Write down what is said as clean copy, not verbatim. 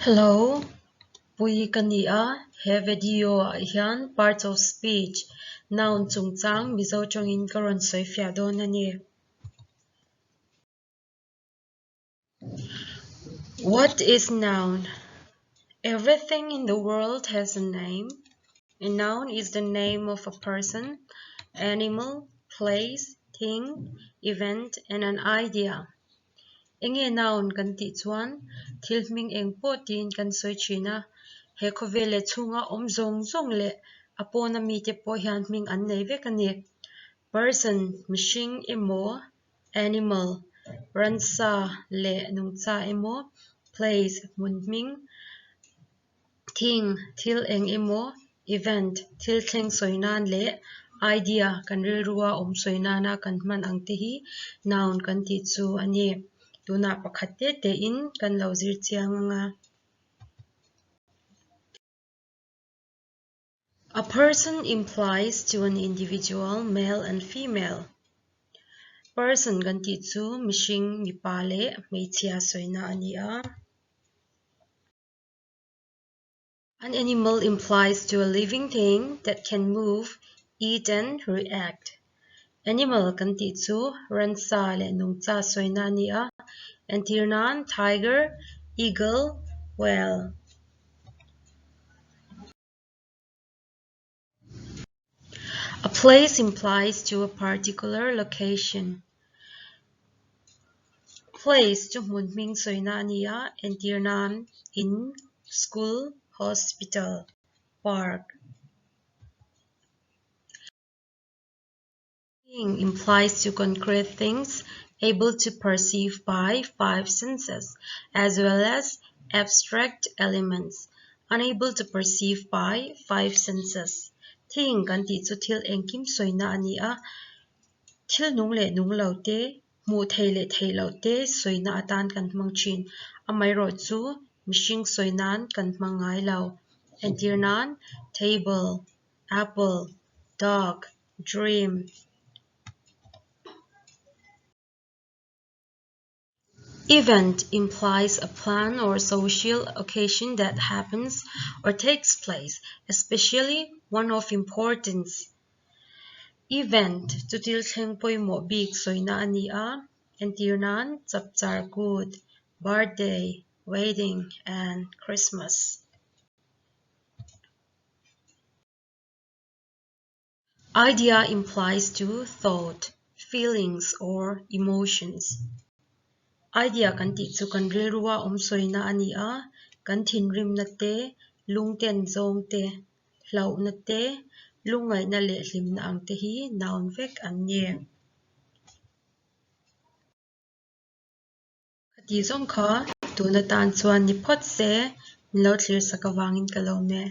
Hello, Pui ka ni a, he video ah hian parts of speech, noun chungchang Mizo tawngin ka rawn sawi fiah dawn a ni. What is noun? Everything in the world has a name. A noun is the name of a person, animal, place, thing, event, and an idea. Enge noun kan tih chuan thil hming eng pawh tiin kan sawi thin a, he khawvel leh chhunga awm zawng zawng leh a pawna mite pawh hian hming an nei vek a ni. Person, mihring emaw, animal, ransa leh nungcha emaw, place, hmun hming, Thing, thil eng emaw, event, thil thleng sawi nan leh idea kan rilrua awm sawi nana kan hman ang te hi noun kan tih chu a ni. Tunah pakhat te tein kan lo zir chiang ang a. A person implies to an individual, male and female. Person kan tih chu mihring, mipa leh hmeichhia sawina a ni a. An animal implies to a living thing that can move, eat and react. Animal kan tih chu ransa leh nungcha sawina a ni a, entir nan tiger, eagle, whale. A place implies to a particular location. Place chu hmun hming sawina a ni a, entir nan in, school, hospital, park. Thing implies to concrete things able to perceive by five senses, as well as abstract elements unable to perceive by five senses. Thing kan tih chu thil engkim sawina a ni a, thil nung leh nung lo te, hmuh theih leh theih loh te sawina atan kan hmang thin. Amaherawh chu mihring sawi nan kan hmang ngai lo. Entir nan table, apple, dog, dream. Event implies a plan or social occasion that happens or takes place, especially one of importance. Event chu thil thleng pawimawh bik sawina a ni a, entir nan chapchar kut, birthday, wedding and Christmas. Idea implies to thought, feelings or emotions. Idea kan tih chu kan rilrua awm sawina a ni a, kan thinrimna te, lungten zawng te, hlauhna te, lungngaihna leh hlimna ang te hi noun vek an ni. Khati zawng kha tun atan chuan ni phawt se, min lo thlir sak avangin ka lawm e.